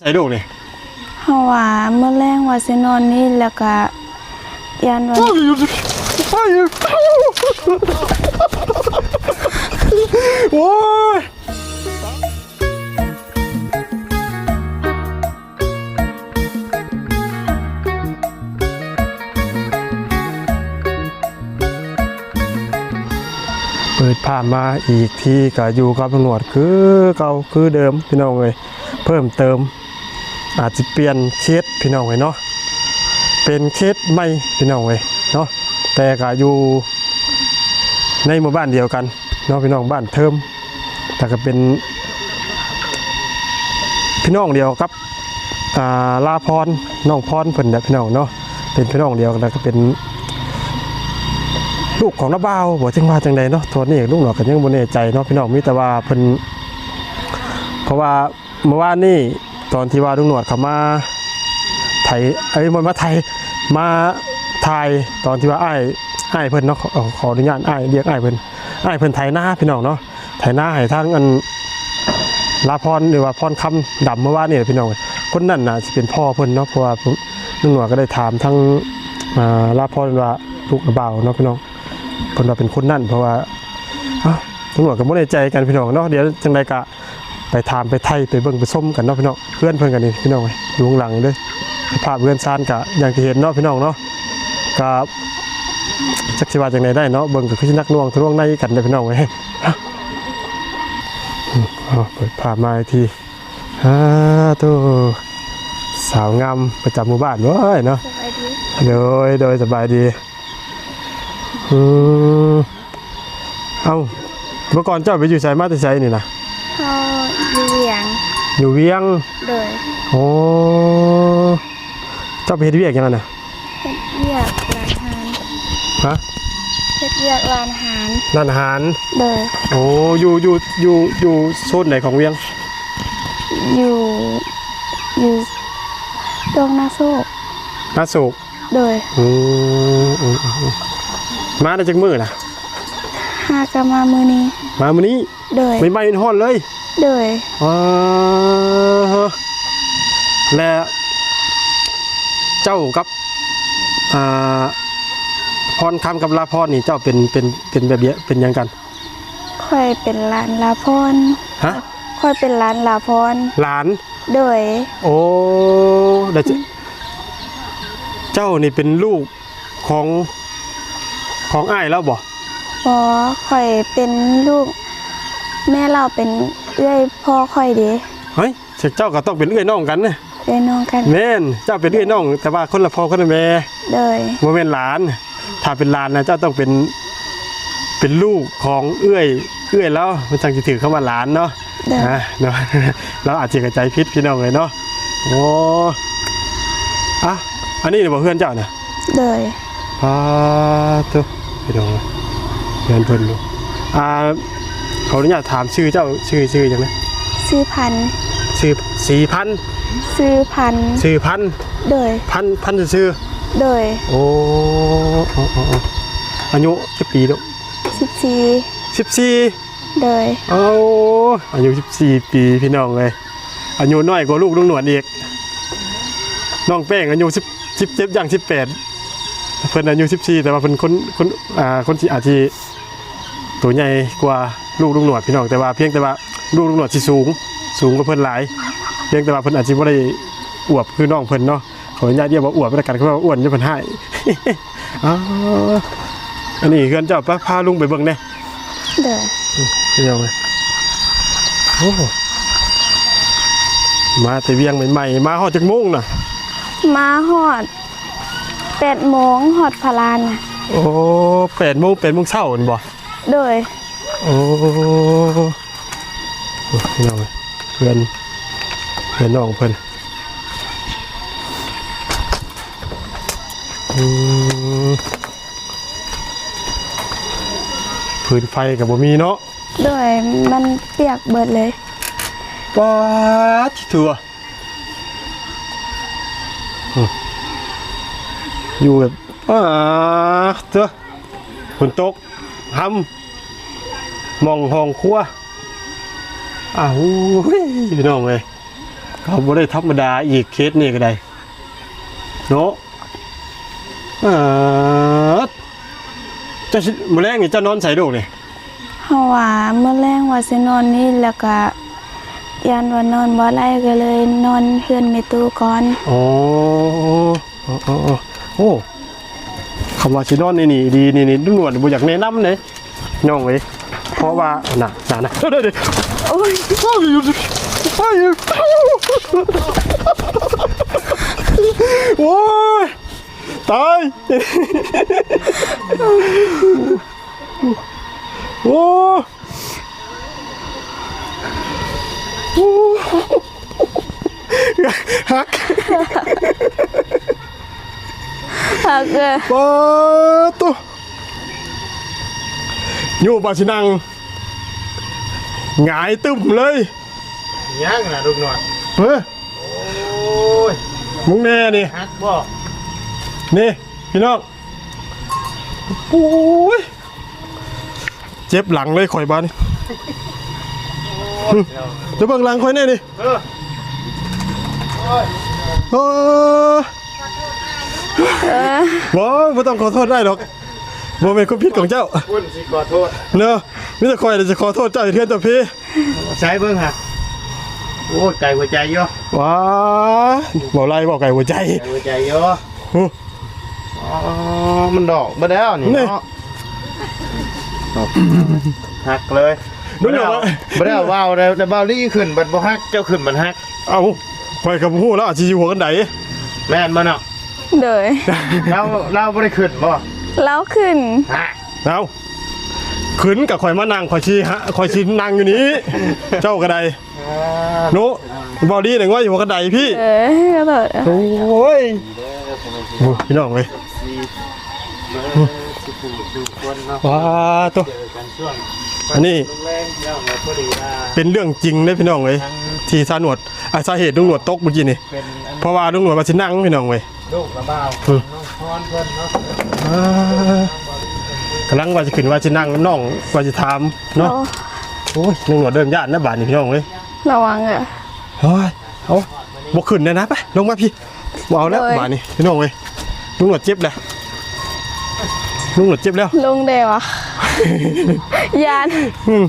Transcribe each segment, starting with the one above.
ໃສ່ລູກນີ້ ເຮົາວ່າມື້ແລງວ່າຊິນອນນີ້ ແລ້ວກະຢ້ານວ່າ ໂອ້ຍ ເປີດພາບມາອີກທີກະຢູ່ກັບລຸງໜວດຄືເກົ່າຄືເດີມ ພີ່ນ້ອງເອີຍ. ເພີ່ມເຕີມ ອາດຊິປ່ຽນເຂດ ພີ່ນ້ອງເອີຍເນາະ ເປັນເຂດໃໝ່ ພີ່ນ້ອງເອີຍເນາະ ແຕ່ກະຢູ່ໃນໝູ່ບ້ານດຽວກັນເນາະ ພີ່ນ້ອງ ບ້ານເທີມ ແລ້ວກະເປັນພີ່ນ້ອງດຽວກັບ ອ່າ ລາພອນ ນ້ອງພອນເພິ່ນແຫຼະ ພີ່ນ້ອງເນາະ ເປັນພີ່ນ້ອງດຽວກັນ ແລ້ວກະເປັນລູກຂອງນ້າບ່າວບໍ ຈັ່ງວ່າຈັ່ງໃດເນາະ ຕອນນີ້ລຸງໜວດກະຍັງບໍ່ແນ່ໃຈເນາະ ພີ່ນ້ອງ ມີແຕ່ວ່າເພິ່ນ ເພາະວ່າ ເມື່ອວານນີ້ຕອນທີ່ວ່າລຸງໜວດເຂົາມາໄຖ ເອີຍ ບໍ່ມາໄຖ ມາຖ່າຍ ຕອນທີ່ວ່າອ້າຍ ອ້າຍເພິ່ນເນາະ ຂໍ ຂໍອະນຸຍາດອ້າຍ ຮຽກອ້າຍເພິ່ນ ອ້າຍເພິ່ນໄຖນາ ພີ່ນ້ອງເນາະ ໄຖນາໃຫ້ທາງອັນ ລາພອນ ຫຼືວ່າພອນຄຳດຳ ເມື່ອວານນີ້ແຫຼະ ພີ່ນ້ອງ. ຄົນນັ້ນໜ້າຊິເປັນພໍ່ເພິ່ນເນາະ ເພາະວ່າລຸງໜວດກະໄດ້ຖາມທາງ ອ່າ ລາພອນວ່າລູກລາບ່າວເນາະ ພີ່ນ້ອງ ເພິ່ນວ່າເປັນຄົນນັ້ນ ເພາະວ່າ ເອົ້າ ລຸງໜວດກະບໍ່ແນ່ໃຈກັນ ພີ່ນ້ອງເນາະ ດຽວຈັ່ງໃດກະ ໄປຖາມໄປໄຖ່ໄປເບິ່ງໄປຊົມກັນເນາະ ພີ່ນ້ອງ ເຮືອນເພິ່ນກະນີ້ ພີ່ນ້ອງເອີຍ ຢູ່ຂ້າງຫຼັງເດີ້ ສະພາບເຮືອນຊານກະຢ່າງທີ່ເຫັນເນາະ ພີ່ນ້ອງເນາະ ກະຈັກຊິວ່າຈັ່ງໃດໄດ້ເນາະ ເບິ່ງກະຄືຊິໜັກໜ່ວງທະນວງໃນກັນເດີ້ ພີ່ນ້ອງເອີຍ. ເອົາ ເປີດພາບມາອີກທີ ອາ ໂທ້ ສາວງາມປະຈຳໝູ່ບ້ານເວີຍເນາະ ສະບາຍດີ ໂດຍ ໂດຍ ສະບາຍດີ. ອືມ ເອົ້າ ເມື່ອກ່ອນເຈົ້າໄປຢູ່ໃສ ມາແຕ່ໃສນີ້ນະ? ເຮົາຢູ່ວຽງ ຢູ່ວຽງ ໂດຍ ໂອ້ ເຈົ້າໄປເຮັດວຽກຫຍັງຫັ້ນນະ? ເຮັດວຽກຮ້ານອາຫານ ຮະ? ເຮັດວຽກຮ້ານອາຫານ ຮ້ານອາຫານ ໂດຍ ໂອ້ ຢູ່ ຢູ່ ຢູ່ ຢູ່ໂຊນໃດຂອງວຽງ? ຢູ່ ຢູ່ດົງນາໂຊກ ນາໂຊກ ໂດຍ ໂອ້ ໂອ້ ໂອ້ ມາໄດ້ຈັກມື້ລະ? ຫາກະມາມື້ນີ້ ມາມື້ນີ້ ໂດຍ ໃໝ່ໆຮ້ອນໆເລີຍ ໂດຍ ອໍ ແລະ ເຈົ້າກັບ ອ່າ ພອນຄຳກັບລາພອນນີ້ ເຈົ້າເປັນ ເປັນ ເປັນແບບ ເປັນຫຍັງກັນ? ຂ້ອຍເປັນຫຼານລາພອນ ຮະ? ຂ້ອຍເປັນຫຼານລາພອນ ຫຼານ ໂດຍ ໂອ້ ແລ້ວ ເຈົ້ານີ້ເປັນລູກຂອງ ຂອງອ້າຍລາວບໍ? ບໍ່ ຂ້ອຍເປັນລູກແມ່ລາວ ເປັນເອື້ອຍພໍ່ຂ້ອຍເດ. ເຮີ້ຍ ເຈົ້າກະຕ້ອງເປັນເອື້ອຍນ້ອງກັນ ເອື້ອຍນ້ອງກັນ ແມ່ນ ເຈົ້າເປັນເອື້ອຍນ້ອງ ແຕ່ວ່າຄົນລະພໍ່ຄົນລະແມ່ ໂດຍ ບໍ່ແມ່ນຫຼານ ຖ້າເປັນຫຼານນະ ເຈົ້າຕ້ອງເປັນ ເປັນລູກຂອງເອື້ອຍ ເອື້ອຍລາວ ມັນຈັ່ງຊິຖືກຄຳວ່າຫຼານເນາະ ໂດຍ ນະ ເນາະ ລາວອາດຊິເຂົ້າໃຈຜິດ ພີ່ນ້ອງເອີຍເນາະ ໂອ້ ອະ ອັນນີ້ບໍເຮືອນເຈົ້ານະ? ໂດຍ ປາໂຕ ພີ່ນ້ອງເອີຍ ເຮືອນເພິ່ນຢູ່ ອ່າ ຂໍອະນຸຍາດຖາມຊື່ເຈົ້າ ຊື່ ຊື່ຫຍັງນະ? ຊື່ພັນ ຊື່ສີພັນ ຊື່ພັນ ຊື່ພັນ ໂດຍ ພັນ ພັນຊື່ໆ ໂດຍ ໂອ້ ອາຍຸຈັກປີລູກ? ສິບສີ່ ສິບສີ່ ໂດຍ ໂອ້ ອາຍຸສິບສີ່ປີ ພີ່ນ້ອງເອີຍ ອາຍຸນ້ອຍກວ່າລູກລຸງໜວດອີກ ນ້ອງແປ້ງອາຍຸສິບ ສິບເຈັດ ຢ່າງສິບແປດ ເພິ່ນອາຍຸສິບສີ່ ແຕ່ວ່າເພິ່ນຄົນ ຄົນ ອ່າ ຄົນທີ່ອາດຊິໂຕໃຫຍ່ກວ່າລູກລຸງໜວດ ພີ່ນ້ອງ ແຕ່ວ່າພຽງແຕ່ວ່າລູກລຸງໜວດຊິສູງ ສູງກວ່າເພິ່ນຫຼາຍ ພຽງແຕ່ວ່າເພິ່ນອາດຊິບໍ່ໄດ້ອວບຄືນ້ອງເພິ່ນເນາະ ຂໍອະນຸຍາດຮຽກວ່າອວບແລ້ວກັນ ເພາະວ່າອ້ວນຢູ່ເພິ່ນຮ້າຍ ອໍ ອັນນີ້ເຮືອນເຈົ້າ ໄປ ພາລຸງໄປເບິ່ງແດ່ ໂດຍ ພີ່ນ້ອງເອີຍ ໂອ້ ມາແຕ່ວຽງໃໝ່ໆ ມາຮອດຈັກໂມງນະ? ມາຮອດແປດໂມງ ຮອດພະລານະ ໂອ້ ແປດໂມງ ແປດໂມງເຊົ້າຫັ້ນບໍ? ໂດຍ ໂອ້ ພີ່ນ້ອງເອີຍ ເຮືອນ ເຮືອນນ້ອງເພິ່ນ ອືມ ຟືນໄຟກະບໍ່ມີເນາະ ໂດຍ ມັນປຽກເບິດເລີຍ ປາດໂທ້ ຢູ່ແບບ ປາດໂທ້ ຝົນຕົກ ຮຳ ໝ່ອງຫ້ອງຄົວ ອ້າວ ໂອ້ຍ ພີ່ນ້ອງເອີຍ ກໍບໍ່ໄດ້ທຳມະດາອີກ ເຄສນີ້ກໍໄດ້ເນາະ. ເອີ ເຈົ້າຊິ ມື້ແລງນີ້ເຈົ້ານອນໃສລູກນີ້? ເຮົາວ່າມື້ແລງວ່າຊິນອນນີ້ ແລ້ວກະຢ້ານວ່ານອນບໍ່ໄດ້ ກໍເລີຍນອນເຮືອນແມ່ຕູ້ກ່ອນ. ອໍ ໂອ້ ຄຳວ່າຊິນອນໃນນີ້ດີນີ້ ນີ້ ລຸງໜວດບໍ່ຢາກແນະນຳເດ້ ນ້ອງເອີຍ. ເພາະວ່າ ນະ ນະ ນະ ໂອ້ຍ ໂອ້ຍ ຕາຍ ໂອ້ ໂອ້ ຫັກ ຫັກເອີຍ ປາໂຕ ຢູ່ບາດຊິນັ່ງ ຫງາຍຕຶ້ມເລີຍ. ຫຍັງນະລຸງໜວດ? ເອີ ໂອ້ຍ ມຶງແນ່ນີ້ ຫັກບໍ່? ນີ້ ພີ່ນ້ອງ ໂອ້ຍ ເຈັບຫຼັງເລີຍຂ້ອຍບາດນີ້. ໂອ້ຍ ຈະເບິ່ງຫຼັງຂ້ອຍແນ່ນີ້. ເອີ ໂອ້ຍ ເອີ ເອີ ບໍ່ ບໍ່ຕ້ອງຂໍໂທດອ້າຍດອກ. ບໍ່ແມ່ນຄວາມຜິດຂອງເຈົ້າ ຄົນຊິຂໍໂທດເນາະ. ມີແຕ່ຂ້ອຍແຫຼະຊິຂໍໂທດເຈົ້າ ເຮັດເຮືອນເຈົ້າພີ. ໃສ່ເບິ່ງຫາ ໂອ້ຍ ໄກຫົວໃຈຢູ່. ວ້າ ເວົ້າໄລ່ເວົ້າໄກຫົວໃຈ ໄກຫົວໃຈຢູ່. ຫຶ ອໍ ມັນດອກເບິດແລ້ວນີ້ເນາະ. ຫັກເລີຍ. ບໍ່ໄດ້ເວົ້າ ບໍ່ໄດ້ເວົ້າແຕ່ເບົາລີຂຶ້ນບັດບໍ່ຫັກ ເຈົ້າຂຶ້ນບັດຫັກ. ເອົ້າ ຂ້ອຍກໍບໍ່ຮູ້ ລາວອາດຊິຢູ່ຫົວຄັນໄດ. ແມ່ນບໍ່ເນາະ? ໂດຍ ລາວ ລາວບໍ່ໄດ້ຂຶ້ນບໍ່? ລາວຂຶ້ນ. ຮະ ເອົ້າ ຂຶ້ນກໍຂ້ອຍມານັ່ງ ຂ້ອຍຊິ ຂ້ອຍຊິນັ່ງຢູ່ນີ້ ເຈົ້າກໍໄດ້. ອ່າ ໂນ ເບົາລີໄດ້ງ່ອຍຢູ່ບໍ່ຄັນໄດພີ່. ເອີ ຂໍໂທດ. ໂອ້ຍ ໂອ້ ພີ່ນ້ອງເອີຍ ເບິດສູ່ຜູ້ທຸກຄົນເນາະ. ວ້າໂຕ ເຈີກັນຊ່ວງ ອັນນີ້ ແລງໆ ພີ່ນ້ອງເອີຍ. ພໍດີວ່າ ເປັນເລື່ອງຈິງເດ້ພີ່ນ້ອງເອີຍ ທີ່ສານວດ ອ່າ ສາເຫດລຸງໜວດຕົກມື້ກີ້ນີ້ ເປັນອັນ ເພາະວ່າລຸງໜວດວ່າຊິນັ່ງພີ່ນ້ອງເອີຍ. ລູກລະບ່າວ ອືມ ນ້ອງພອນເພິ່ນເນາະ. ອ່າ ກຳລັງວ່າຊິຂຶ້ນວ່າຊິນັ່ງນຳນ້ອງ ວ່າຊິຖາມເນາະ. ໂອ້ ໂອ້ຍ ລຸງໜວດເລີ່ມຢ້ານແລ້ວບາດນີ້ພີ່ນ້ອງເອີຍ. ລະວັງເດີ້. ໂອ້ຍ ເອົາ ບໍ່ຂຶ້ນແລ້ວນະ ໄປ ລົງມາພີ້. ບໍ່ເອົາແລ້ວ ໂດຍ ບາດນີ້ພີ່ນ້ອງເອີຍ ລຸງໜວດເຈັບແລ້ວ ລຸງໜວດເຈັບແລ້ວ. ລົງແດ່ວະ ຢ້ານ. ອືມ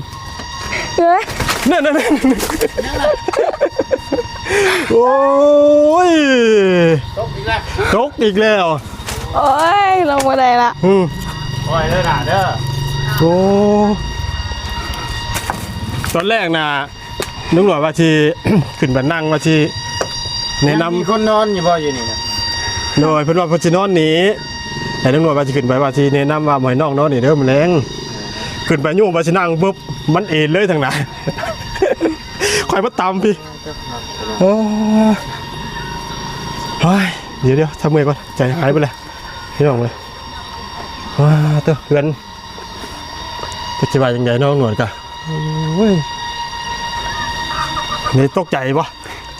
ເອີຍ ນັ້ນໆໆ ໂອ້ຍ ຕົກອີກແລ້ວ ຕົກອີກແລ້ວ. ໂອ້ຍ ລົງບໍ່ໄດ້ລະ. ອືມ ປ່ອຍເດີຫຼ້າເດີ. ໂອ້ ຕອນແລກນະ ລຸງຫຼວງວ່າຊິຂຶ້ນໄປນັ່ງ ວ່າຊິແນະນຳ ຍັງມີຄົນນອນຢູ່ບໍ່ຢູ່ນີ້ນະ? ໂດຍ ເພິ່ນວ່າເພິ່ນຊິນອນນີ້ ແຕ່ລຸງຫຼວງວ່າຊິຂຶ້ນໄປ ວ່າຊິແນະນຳວ່າໝ່ອຍນ້ອງນອນນີ້ເດີ ມື້ແລງ. ຂຶ້ນໄປໂຍມວ່າຊິນັ່ງປຶບ ມັນເອນເລີຍທາງໜ້າ ຂ້ອຍມາຕຳພີ້. ໂອ້ຍ ດຽວໆ ຖ້າເມື່ອຍກ່ອນ ໃຈຫາຍເບິດແລ້ວ ພີ່ນ້ອງເອີຍ. ວ້າ ເຕີ ເຮືອນ ຈັກຊິວ່າຈັ່ງໃດເນາະ ໜວດກະ ໂອ້ຍ ນີ້ຕົກໃຈບໍ່?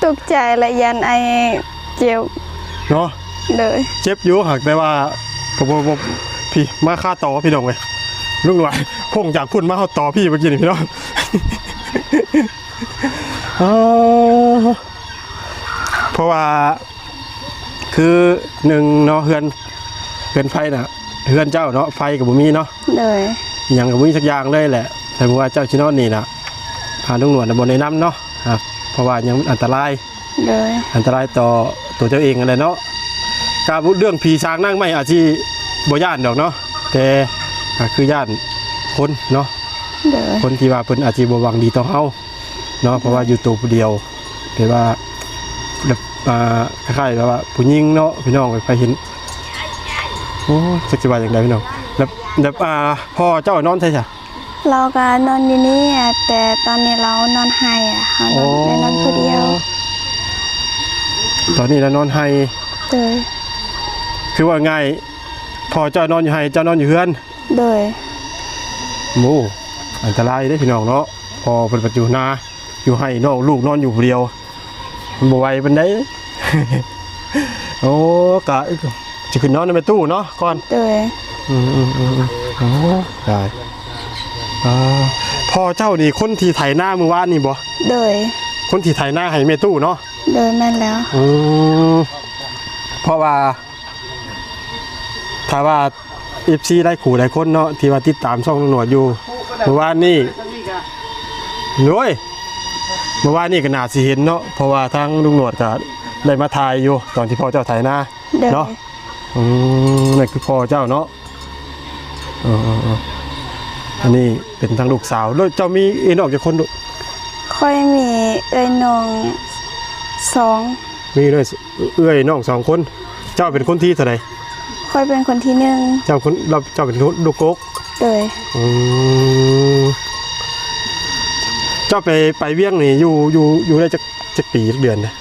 ຕົກໃຈ ແລະ ຢ້ານອ້າຍເຈັບເນາະ. ໂດຍ ເຈັບຢູ່ ຫາກແຕ່ວ່າ ບໍ່ ບໍ່ ບໍ່ ພີ້ ມາຄາຕໍ່ ພີ່ນ້ອງເອີຍ. ລຸງຫຼວງພົ່ງຈາກພຸ້ນມາຮອດຕໍ່ພີ້ ເມື່ອກີ້ນີ້ ພີ່ນ້ອງ. ເອີ ເພາະວ່າ ຄືໜຶ່ງເນາະ ເຮືອນ ເຮືອນໄຟນະ ເຮືອນເຈົ້າເນາະ ໄຟກໍບໍ່ມີເນາະ. ໂດຍ ອີ່ຫຍັງກໍບໍ່ມີສັກຢ່າງເລີຍແຫຼະ. ສົມມຸດວ່າເຈົ້າຊິນອນນີ້ນະ ຫາລຸງໜວດນະບໍ່ແນະນຳເນາະ ອ່າ ເພາະວ່າຍັງອັນຕະລາຍ. ໂດຍ ອັນຕະລາຍຕໍ່ຕົວເຈົ້າເອງຫັ້ນແຫຼະເນາະ. ກະເລື່ອງຜີສາງນາງໄມ້ອາດຊິບໍ່ຢ້ານດອກເນາະ ແຕ່ ອ່າ ຄືຢ້ານຄົນເນາະ. ໂດຍ ຄົນທີ່ວ່າເພິ່ນອາດຊິບໍ່ຫວັງດີຕໍ່ເຮົາ ເນາະ ເພາະວ່າຢູ່ໂຕຜູ້ດຽວ ແບບວ່າ ແບບ ອ່າ ຄ້າຍໆ ແບບວ່າຜູ້ຍິງເນາະ ພີ່ນ້ອງ ໃຜເຫັນ ໂອ້ ຈັກຊິວ່າຈັ່ງໃດພີ່ນ້ອງ. ແບບ ແບບ ອ່າ ພໍ່ເຈົ້ານອນໃສຊະ? ລາວກໍນອນຢູ່ນີ້ ແຕ່ຕອນນີ້ລາວນອນໄຫ້ ເຮົານອນ ອໍ ໄດ້ນອນຜູ້ດຽວ. ຕອນນີ້ລາວນອນໄຫ້. ໂດຍ ຄືວ່າງ່າຍ ພໍ່ເຈົ້ານອນຢູ່ໄຮ່ ເຈົ້ານອນຢູ່ເຮືອນ. ໂດຍ ໂອ້ ອັນຕະລາຍເດ້ພີ່ນ້ອງເນາະ. ພໍ່ເພິ່ນໄປຢູ່ນາ ຢູ່ໄຮ່ເນາະ ລູກນອນຢູ່ຜູ້ດຽວ ມັນບໍ່ໄຫວປານໃດ. ໂອ້ ກະຊິຂຶ້ນນອນນຳແມ່ຕູ້ເນາະກ່ອນ. ໂດຍ ອືມໆໆ ໂອ້ ຕາຍ. ອ່າ ພໍ່ເຈົ້ານີ້ຄົນທີ່ໄຖນາມື້ວານນີ້ບໍ່? ໂດຍ ຄົນທີ່ໄຖນາໃຫ້ແມ່ຕູ້ເນາະ. ໂດຍ ແມ່ນແລ້ວ. ອືມ ເພາະວ່າ ຖ້າວ່າ ເອັຟຊີ ຫຼາຍຄູ່ຫຼາຍຄົນເນາະ ທີ່ວ່າຕິດຕາມຊ່ອງລຸງໜວດຢູ່ ເມື່ອວານນີ້ ໂດຍ ເມື່ອວານນີ້ກໍໜ້າຊິເຫັນເນາະ ເພາະວ່າທາງລຸງໜວດກໍໄດ້ມາຖ່າຍຢູ່ ຕອນທີ່ພໍ່ເຈົ້າໄຖນາ ໂດຍ ເນາະ. ອືມ ນັ້ນຄືພໍ່ເຈົ້າເນາະ. ເອີໆໆ ອັນນີ້ເປັນທາງລູກສາວ. ແລ້ວເຈົ້າມີເອື້ອຍນ້ອງຈັກຄົນລູກ? ຂ້ອຍມີເອື້ອຍນ້ອງສອງ. ມີເອື້ອຍ ເອື້ອຍນ້ອງສອງຄົນ. ເຈົ້າເປັນຄົນທີເທົ່າໃດ? ຂ້ອຍເປັນຄົນທີໜຶ່ງ. ເຈົ້າຄົນ ເຈົ້າເປັນລູກກົກ? ໂດຍ. ອືມ ເຈົ້າໄປ ໄປວຽງນີ້ ຢູ່ ຢູ່ ຢູ່ໄດ້ຈັກ ຈັກປີ ຈັກເດືອນນະ?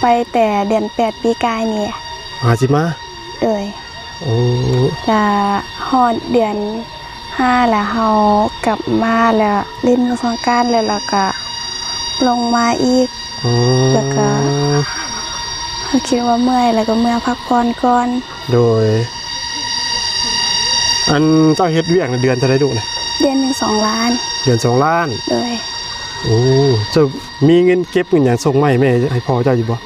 ໄປແຕ່ເດືອນແປດປີກາຍນີ້ ຫາຊິມາ. ໂດຍ. ໂອ້ ລະຮອດເດືອນຫ້າ ລະເຮົາກັບມາ ລະຫຼິ້ນສງການ ແລ້ວ ລະກະລົງມາອີກ. ອໍ ລະກະເຮົາຄິດວ່າເມື່ອຍ ລະກະເມືອພັກຜ່ອນກ່ອນ. ໂດຍ. ອັນເຈົ້າເຮັດວຽກນະ ເດືອນເທົ່າໃດລູກນະ? ເດືອນໜຶ່ງສອງລ້ານ. ເດືອນສອງລ້ານ. ໂດຍ. ໂອ້ ເຈົ້າມີເງິນເກັບເງິນຫຍັງສົ່ງມາໃຫ້ແມ່ ໃຫ້ພໍ່ເຈົ້າຢູ່ບໍ່?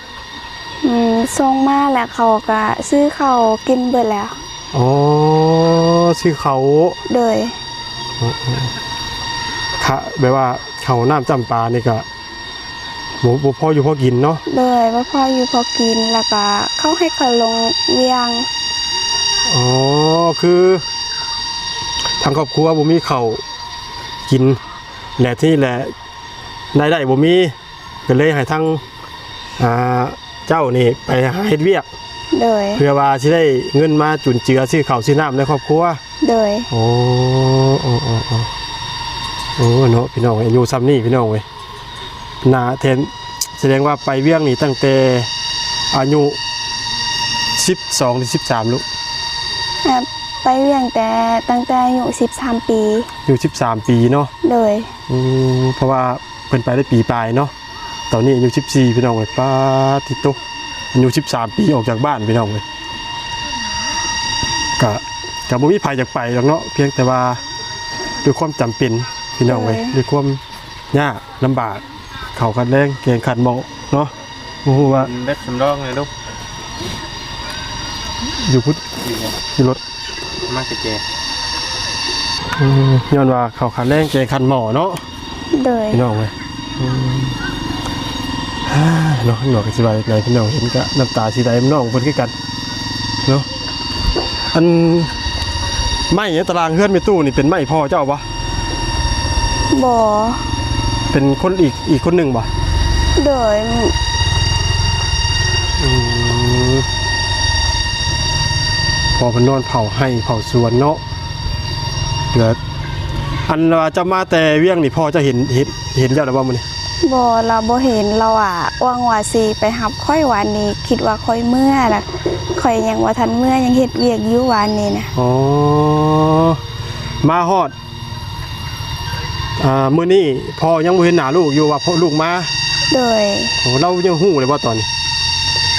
ອືມ ສົ່ງມາແລ້ວເຂົາກະຊື້ເຂົ້າກິນເບິດແລ້ວ. ອໍ ຊື້ເຂົ້າ. ໂດຍ. ເອີໆ ຄະ ແບບວ່າເຂົ້ານ້ຳຈ້ຳປານີ້ກະບໍ່ ບໍ່ພໍຢູ່ພໍກິນເນາະ. ໂດຍ ບໍ່ພໍຢູ່ພໍກິນ ແລ້ວກະເຂົາໃຫ້ເຂົ້າໂລງວຽງ. ອໍ ຄືທາງຄອບຄົວບໍ່ມີເຂົ້າກິນ ແລະ ທີນີ້ແຫຼະ ລາຍໄດ້ບໍ່ມີ ກໍເລີຍໃຫ້ທາງ ອ່າ ເຈົ້ານີ້ໄປຫາເຮັດວຽກ. ໂດຍ. ເພື່ອວ່າຊິໄດ້ເງິນມາຈຸນເຈືອຊື້ເຂົ້າຊື້ນ້ຳໃນຄອບຄົວ. ໂດຍ. ໂອ້ ໂອ້ ໂອ້ ໂອ້ ໂອ້ ເນາະ ພີ່ນ້ອງເອີຍ ອາຍຸຊ່ຳນີ້ ພີ່ນ້ອງເອີຍ ໜ້າແທນ ສະແດງວ່າໄປວຽງນີ້ຕັ້ງແຕ່ອາຍຸສິບສອງ ຫຼື ສິບສາມ ລູກ? ເອີ ໄປວຽງແຕ່ ຕັ້ງແຕ່ອາຍຸສິບສາມປີ. ອາຍຸສິບສາມປີເນາະ. ໂດຍ. ອືມ ເພາະວ່າ ເພິ່ນໄປໄດ້ປີປາຍເນາະ ຕອນນີ້ອາຍຸສິບສີ່ ພີ່ນ້ອງເອີຍ. ປາດທິໂຕ ອາຍຸສິບສາມປີອອກຈາກບ້ານ ພີ່ນ້ອງເອີຍ. ກະ ກະບໍ່ມີໃຜຢາກໄປດອກເນາະ ພຽງແຕ່ວ່າດ້ວຍຄວາມຈຳເປັນ ພີ່ນ້ອງເອີຍ. ໂດຍ. ດ້ວຍຄວາມຍາກລຳບາກ ເຂົ້າຂັດແລງແກງຂັດໝໍ້ເນາະ. ບໍ່ຮູ້ວ່າ ເປັນແບັດສຳຮອງເລີຍລູກ ຢູ່ພຸ້ນ ຢູ່ໃນ ຢູ່ລົດ ມາກະແຈ. ອືມ ຍ້ອນວ່າເຂົາຂັດແລງແກງຂັດໝໍ້ເນາະ. ໂດຍ. ພີ່ນ້ອງເອີຍ ອືມ ເນາະ ນ້ອງກໍຊິວ່າຈັ່ງໃດ ພີ່ນ້ອງເຫັນກະນ້ຳຕາຊິໄຫຼນຳນ້ອງເພິ່ນຄືກັນເນາະ. ອັນ ໄມ້ໃນຕາລາງເຮືອນແມ່ຕູ້ນີ້ເປັນໄມ້ພໍ່ເຈົ້າບໍ່? ບໍ່. ເປັນຄົນອີກ ອີກຄົນໜຶ່ງບໍ່? ໂດຍ. ອືມ ພໍ່ເພິ່ນນອນເຝົ້າໄຮ່ເຝົ້າສວນເນາະ. ເຫຼືອ ອັນວ່າເຈົ້າມາແຕ່ວຽງນີ້ ພໍ່ເຈົ້າເຫັນ ເຫັນ ເຫັນເຈົ້າແລ້ວບໍ່ມື້ນີ້? ບໍ່ ລາວບໍ່ເຫັນ. ລາວວ່າ ຫວັງວ່າຊິໄປຮັບຂ້ອຍວານນີ້ ຄິດວ່າຂ້ອຍເມືອ ລະຂ້ອຍຍັງບໍ່ທັນເມືອ ຍັງເຮັດວຽກຢູ່ວານນີ້ນະ. ອໍ ມາຮອດ ອ່າ ມື້ນີ້ພໍ່ຍັງບໍ່ເຫັນໜ້າລູກຢູ່ ວ່າພໍ່ລູກມາ? ໂດຍ. ໂອ້ ລາວຍັງຮູ້ເລີຍບໍ່ຕອນນີ້?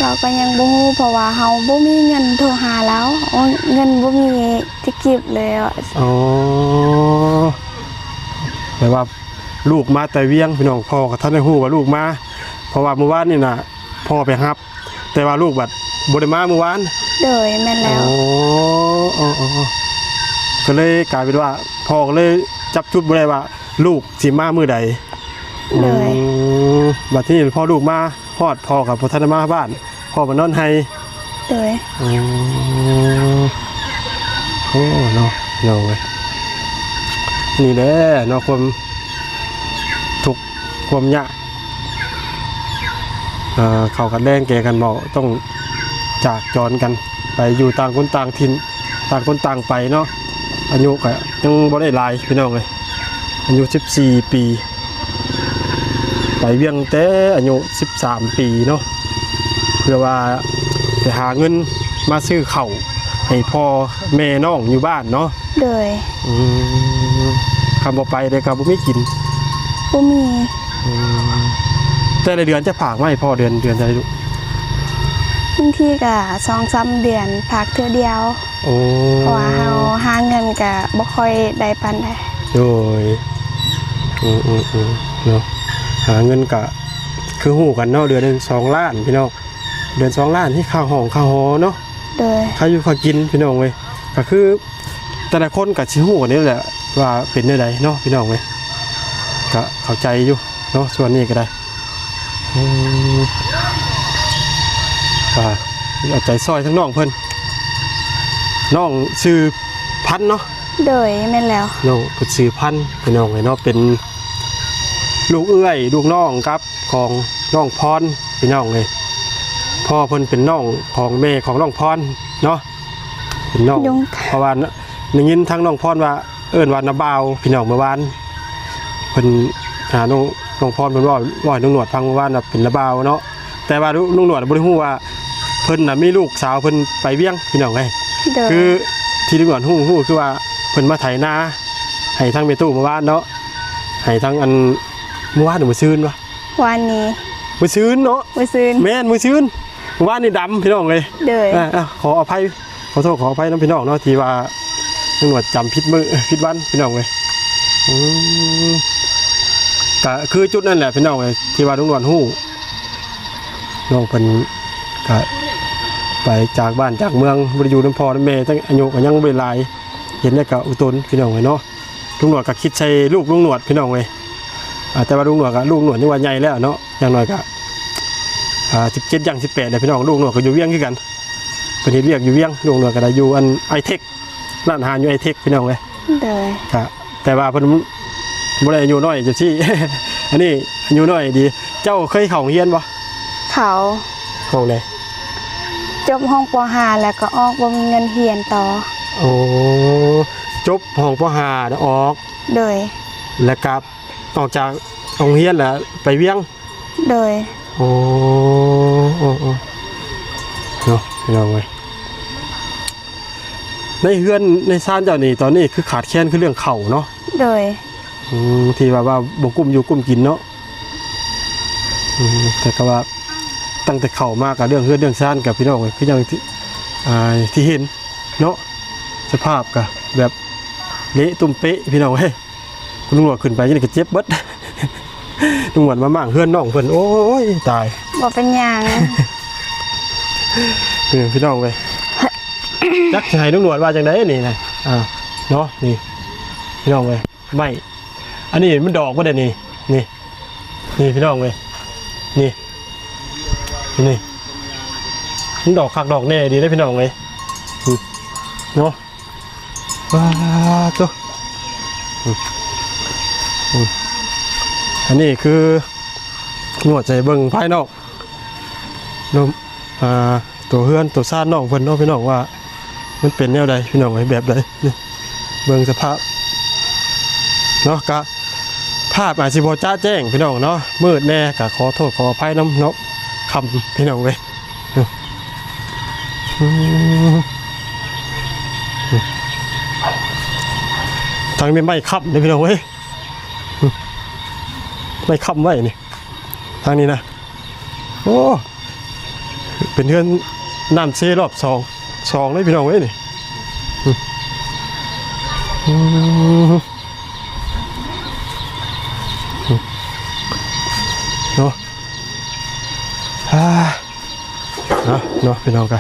ລາວກໍຍັງບໍ່ຮູ້ ເພາະວ່າເຮົາບໍ່ມີເງິນໂທຫາລາວ ໂອ້ ເງິນບໍ່ມີຈັກກີບເລີຍ. ອໍ ແປວ່າລູກມາແຕ່ວຽງ ພີ່ນ້ອງ ພໍ່ກໍທັນໄດ້ຮູ້ວ່າລູກມາ ເພາະວ່າມື້ວານນີ້ນະ ພໍ່ໄປຮັບ ແຕ່ວ່າລູກບັດບໍ່ໄດ້ມາມື້ວານ. ໂດຍ ແມ່ນແລ້ວ. ອໍ ອໍ ອໍ ອໍ ກໍເລີຍກາຍເປັນວ່າ ພໍ່ກໍເລີຍຈັບຈຸດບໍ່ໄດ້ວ່າລູກຊິມາມື້ໃດ. ໂດຍ. ອືມ ບັດທີນີ້ພໍລູກມາຮອດ ພໍ່ກໍບໍ່ທັນໄດ້ມາບ້ານ ພໍ່ມານອນໄຮ່. ໂດຍ. ອືມ ໂອ້ ເນາະ ພີ່ນ້ອງເອີຍ ນີ້ແຫຼະເນາະ ຄວາມທຸກ ຄວາມຍາກ ອ່າ ເຂົ້າກັນແລງແກ່ກັນບໍ່ ຕ້ອງຈາກຈອນກັນໄປຢູ່ຕ່າງຄົນຕ່າງຖິ່ນ ຕ່າງຄົນຕ່າງໄປເນາະ. ອາຍຸກໍຍັງບໍ່ໄດ້ຫຼາຍ ພີ່ນ້ອງເອີຍ ອາຍຸສິບສີ່ປີ ໄປວຽງແຕ່ອາຍຸສິບສາມປີເນາະ ເພື່ອວ່າໄປຫາເງິນມາຊື້ເຂົ້າໃຫ້ພໍ່ແມ່ນ້ອງຢູ່ບ້ານເນາະ. ໂດຍ. ອືມ ຄັນບໍ່ໄປເດກໍບໍ່ມີກິນ. ບໍ່ມີ. ອືມ ແຕ່ລະເດືອນຈະຝາກມາໃຫ້ພໍ່ເດືອນ ເດືອນເທົ່າໃດລູກ? ບາງທີກໍສອງສາມເດືອນຝາກເທື່ອດຽວ. ໂອ້ ເພາະວ່າເຮົາຫາເງິນກະບໍ່ຄ່ອຍໄດ້ປານໃດ. ໂດຍ. ອືມໆໆ ເນາະ ຫາເງິນກະ ເຄ ຄືຮູ້ກັນເນາະ ເດືອນໜຶ່ງສອງລ້ານພີ່ນ້ອງ ເດືອນສອງລ້ານ ທີ່ຄ່າຫ້ອງຄ່າຫໍເນາະ ໂດຍ ຄ່າຢູ່ຄ່າກິນພີ່ນ້ອງເອີຍ ກໍຄືແຕ່ລະຄົນກໍຊິຮູ້ກັນນີ້ແຫຼະວ່າເປັນແນວໃດເນາະພີ່ນ້ອງເອີຍ ກໍເຂົ້າໃຈຢູ່ເນາະ ສ່ວນນີ້ກໍໄດ້ ອືມ ກໍເອົາໃຈຊ່ອຍທັງນ້ອງເພິ່ນ ນ້ອງຊື່ພັນເນາະ ໂດຍ ແມ່ນແລ້ວ ນ້ອງເພິ່ນຊື່ພັນພີ່ນ້ອງເອີຍເນາະ ເປັນລູກເອື້ອຍລູກນ້ອງກັບ ຂອງນ້ອງພອນພີ່ນ້ອງເອີຍ ພໍ່ເພິ່ນເປັນນ້ອງຂອງແມ່ຂອງນ້ອງພອນເນາະ ເປັນນ້ອງ ເພາະວ່າໄດ້ຍິນທາງນ້ອງພອນວ່າເອີ້ນວ່ານ້າບ່າວພີ່ນ້ອງ ເມື່ອວານເພິ່ນ ອ່າ ນ້ອງ ນ້ອງພອນເພິ່ນເວົ້າ ເວົ້າໃຫ້ລຸງໜວດຟັງເມື່ອວານວ່າເປັນນ້າບ່າວເນາະ ແຕ່ວ່າລຸງໜວດບໍ່ໄດ້ຮູ້ວ່າເພິ່ນນະມີລູກສາວເພິ່ນໄປວຽງພີ່ນ້ອງເອີຍ ໂດຍ ຄືທີ່ລຸງໜວດຮູ້ ຮູ້ຄືວ່າເພິ່ນມາໄຖນາໃຫ້ທາງແມ່ຕູ້ເມື່ອວານເນາະ ໃຫ້ທາງອັນ ເມື່ອວານຫຼືມື້ຊືນວະ? ວານນີ້ ມື້ຊືນເນາະ ມື້ຊືນ ແມ່ນມື້ຊືນ ວານນີ້ດຳພີ່ນ້ອງເອີຍ ໂດຍ ອ່າ ອ່າ ຂໍອະໄພ ຂໍໂທດຂໍອະໄພນຳພີ່ນ້ອງເນາະ ທີ່ວ່າລຸງໜວດຈຳຜິດມື້ ຜິດວັນພີ່ນ້ອງເອີຍ ອືມ ກະຄືຈຸດນັ້ນແຫຼະພີ່ນ້ອງເອີຍ ທີ່ວ່າລຸງໜວດຮູ້ ນ້ອງເພິ່ນກະໄປຈາກບ້ານຈາກເມືອງ ບໍ່ໄດ້ຢູ່ນຳພໍ່ນຳແມ່ ທັງອາຍຸກໍຍັງບໍ່ໄດ້ຫຼາຍ ເຫັນແລ້ວກະອຸຕົນພີ່ນ້ອງເອີຍເນາະ ລຸງໜວດກໍຄິດໃສ່ລູກລຸງໜວດພີ່ນ້ອງເອີຍ ອ່າ ແຕ່ວ່າລຸງໜວດກໍ ລຸງໜວດຍັງວ່າໃຫຍ່ແລ້ວເນາະ ຢ່າງໜ້ອຍກໍ ອ່າ ສິບເຈັດຢ່າງສິບແປດແລ້ວພີ່ນ້ອງ ລຸງໜວດກໍຢູ່ວຽງຄືກັນ ເພິ່ນເຮັດວຽກຢູ່ວຽງ ລຸງໜວດກໍໄດ້ຢູ່ອັນໄອເທັກ ຮ້ານອາຫານຢູ່ໄອເທັກພີ່ນ້ອງເອີຍ ໂດຍ ກະ ແຕ່ວ່າເພິ່ນບໍ່ໄດ້ອາຍຸນ້ອຍຈັ່ງຊີ້ ອັນນີ້ອາຍຸນ້ອຍດີ ເຈົ້າເຄີຍເຂົ້າໂຮງຮຽນບໍ່? ເຂົ້າ ຫ້ອງໃດ? ຈົບຫ້ອງ ປໍຫ້າ ແລ້ວກໍອອກ ບໍ່ມີເງິນຮຽນຕໍ່ ໂອ້ ຈົບຫ້ອງ ປໍຫ້າ ແລ້ວອອກ ໂດຍ ແລ້ວກໍອອກຈາກໂຮງຮຽນແລ້ວໄປວຽງ ໂດຍ ໂອ້ ໂອ້ ໂອ້ ເນາະ ພີ່ນ້ອງເອີຍ ໃນເຮືອນໃນຊານເຈົ້ານີ້ ຕອນນີ້ຄືຂາດແຄນຄືເລື່ອງເຂົ້າເນາະ ໂດຍ ອືມ ທີ່ວ່າ ວ່າບໍ່ກຸ້ມຢູ່ກຸ້ມກິນເນາະ ອືມ ແຕ່ກໍວ່າຕັ້ງແຕ່ເຂົ້າມາກໍເລື່ອງເຮືອນເລື່ອງຊານກັບພີ່ນ້ອງເອີຍ ຄືຫຍັງ ອ່າ ທີ່ເຫັນເນາະ ສະພາບກໍແບບເລະຕຸ່ມເປະພີ່ນ້ອງເອີຍ ລຸງຫຼວດຂຶ້ນໄປຈັ່ງໃດກໍເຈັບເບິດ ລຸງຫຼວດມາມ້າງເຮືອນນ້ອງເພິ່ນ ໂອ້ຍ ຕາຍ ບໍ່ເປັນຫຍັງ ເອີ ພີ່ນ້ອງເອີຍ ຈັກຊິໃຫ້ລຸງຫຼວດວ່າຈັ່ງໃດນີ້ນະ ອ່າ ເນາະ ນີ້ ພີ່ນ້ອງເອີຍ ໄມ້ ອັນນີ້ມັນດອກບໍ່ໄດ້ນີ້ ນີ້ ນີ້ພີ່ນ້ອງເອີຍ ນີ້ ນີ້ ມັນດອກຄັກດອກແນ່ດີເດ້ພີ່ນ້ອງເອີຍ ນີ້ ເນາະ ປາດໂທ້ ອືມ ອືມ ອັນນີ້ຄື ງວດໃສ່ເບິ່ງພາຍນອກ ລວມ ອ່າ ຕົວເຮືອນຕົວຊານນ້ອງເພິ່ນເນາະ ພີ່ນ້ອງ ວ່າມັນເປັນແນວໃດ ພີ່ນ້ອງເອີຍ ແບບໃດ ນີ້ ເບິ່ງສະພາບເນາະ ກະພາບອາດຊິບໍ່ຈະແຈ້ງ ພີ່ນ້ອງເນາະ ມືດແດ່ ກະຂໍໂທດຂໍອະໄພນຳເນາະ ຄ່ຳ ພີ່ນ້ອງເອີຍ ອືມ ທັງມີໄມ້ຄ້ຳເດ້ ພີ່ນ້ອງເອີຍ ໄມ້ຄ້ຳໄວ້ນີ້ ທາງນີ້ນະ ໂອ້ ເປັນເຮືອນນ້ຳເຊລອບສອງ ສອງເລີຍພີ່ນ້ອງເອີຍນີ້ ອືມ ອືມ ເນາະ ອ່າ ເນາະ ເນາະ ພີ່ນ້ອງກະ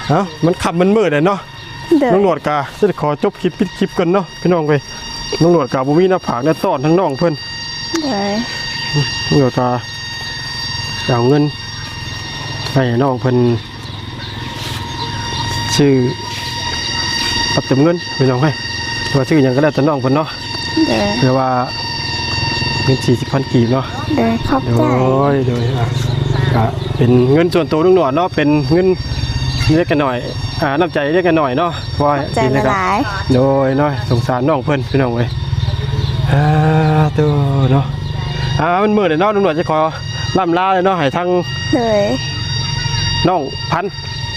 ເອົ້າ ມັນຄ່ຳມັນມືດແລ້ວເນາະ ໂດຍ ລຸງຫຼວດກະຊິຂໍຈົບຄລິບ ປິດຄລິບກ່ອນເນາະ ພີ່ນ້ອງເອີຍ ລຸງຫຼວດກະບໍ່ມີແນວຝາກແນວຕ້ອນທາງນ້ອງເພິ່ນ ໂດຍ ລຸງຫຼວດກະເອົາເງິນໃຫ້ນ້ອງເພິ່ນ ຊື້ປັດເຕີມເງິນ ພີ່ນ້ອງເອີຍ ວ່າຊື້ຫຍັງກໍແລ້ວແຕ່ນ້ອງເພິ່ນເນາະ ໂດຍ ເພື່ອວ່າເງິນສີ່ສິບພັນກີບເນາະ ໂດຍ ຂອບໃຈ ໂດຍ ໂດຍ ອ່າ ກະເປັນເງິນສ່ວນໂຕລຸງໜວດເນາະ ເປັນເງິນເລັກນ້ອຍ ອ່າ ນ້ຳໃຈເລັກນ້ອຍເນາະ ຂໍໃຫ້ ຂອບໃຈຫຼາຍໆ ໂດຍເນາະ ສົງສານນ້ອງເພິ່ນ ພີ່ນ້ອງເອີຍ ອ່າ ໂຕເນາະ ອ່າ ມັນມືດແລ້ວເນາະ ລຸງໜວດຈະຂໍລ່ຳລາເລີຍເນາະ ໃຫ້ທາງ ໂດຍ ນ້ອງພັນ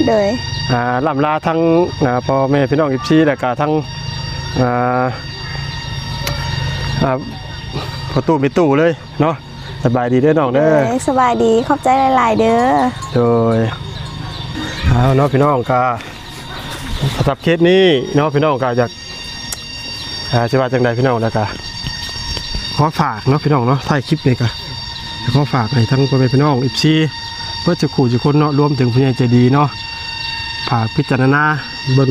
ໂດຍ ອ່າ ລ່ຳລາທັງ ອ່າ ພໍ່ແມ່ພີ່ນ້ອງ ເອັຟຊີ ແລ້ວກະທັງ ອ່າ ອ່າ ພໍ່ຕູ້ແມ່ຕູ້ເລີຍເນາະ ສະບາຍດີເດີນ້ອງເດີ ໂດຍ ສະບາຍດີ ຂອບໃຈຫຼາຍໆເດີ ໂດຍ ເອົາເນາະ ພີ່ນ້ອງ ກະສຳລັບເຄສນີ້ເນາະ ພີ່ນ້ອງ ກະຢາກ ອ່າ ຊິວ່າຈັ່ງໃດພີ່ນ້ອງ ແລ້ວກະຂໍຝາກເນາະ ພີ່ນ້ອງເນາະ ທ້າຍຄລິບນີ້ກະ ຂໍຝາກໃຫ້ທັງພໍ່ແມ່ພີ່ນ້ອງ ເອັຟຊີ ເບິດສູ່ຄູ່ສູ່ຄົນເນາະ ລວມເຖິງຜູ້ໃຫຍ່ໃຈດີເນາະ ຝາກພິຈາລະນາເບິ່ງ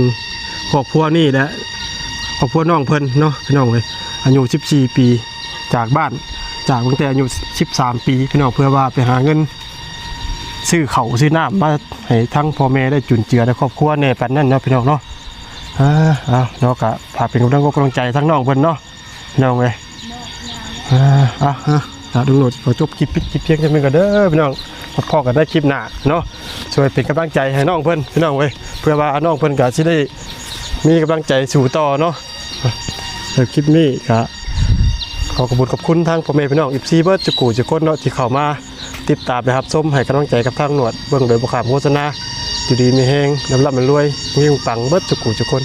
ຄອບຄົວນີ້ ແລະ ຄອບຄົວນ້ອງເພິ່ນເນາະ ພີ່ນ້ອງເອີຍ. ອາຍຸສິບສີ່ປີ ຈາກບ້ານ ຈາກຕັ້ງແຕ່ອາຍຸສິບສາມປີ ພີ່ນ້ອງ ເພື່ອວ່າໄປຫາເງິນຊື້ເຂົ້າຊື້ນ້ຳມາໃຫ້ທັງພໍ່ແມ່ໄດ້ຈຸນເຈືອ ແລະ ຄອບຄົວແດ່ປານນັ້ນເນາະ ພີ່ນ້ອງເນາະ. ເອີ ເອົາເນາະ ກະຝາກເປັນກຳລັງອົກກຳລັງໃຈທາງນ້ອງເພິ່ນເນາະ ພີ່ນ້ອງເອີຍ. ເອີ ເອົາ ເອົາ ລຸງໂນດຂໍຈົບຄລິບ ປິດຄລິບພຽງເທົ່ານີ້ກ່ອນເດີພີ່ນ້ອງ. ພໍ້ກັນໃນຄລິບໜ້າເນາະ ຊ່ວຍເປັນກຳລັງໃຈໃຫ້ນ້ອງເພິ່ນ ພີ່ນ້ອງເອີຍ ເພື່ອວ່ານ້ອງເພິ່ນກະຊິໄດ້ມີກຳລັງໃຈສູ້ຕໍ່ເນາະ. ແລ້ວຄລິບນີ້ກະ ຂໍຂອບຄຸນຂອບຄຸນທາງພໍ່ແມ່ພີ່ນ້ອງ ເອັຟຊີ ເບິດສູ່ຄູ່ສູ່ຄົນເນາະ ທີ່ເຂົ້າມາຕິດຕາມ ແລະ ຮັບຊົມ ໃຫ້ກຳລັງໃຈກັບທາງໜວດ ເບິ່ງໂດຍບໍ່ຂ້າມໂຄສະນາ. ຢູ່ດີມີແຮງ ລ່ຳໆລວຍໆ ເຮັງໆປັງເບິດສູ່ຄູ່ສູ່ຄົນ.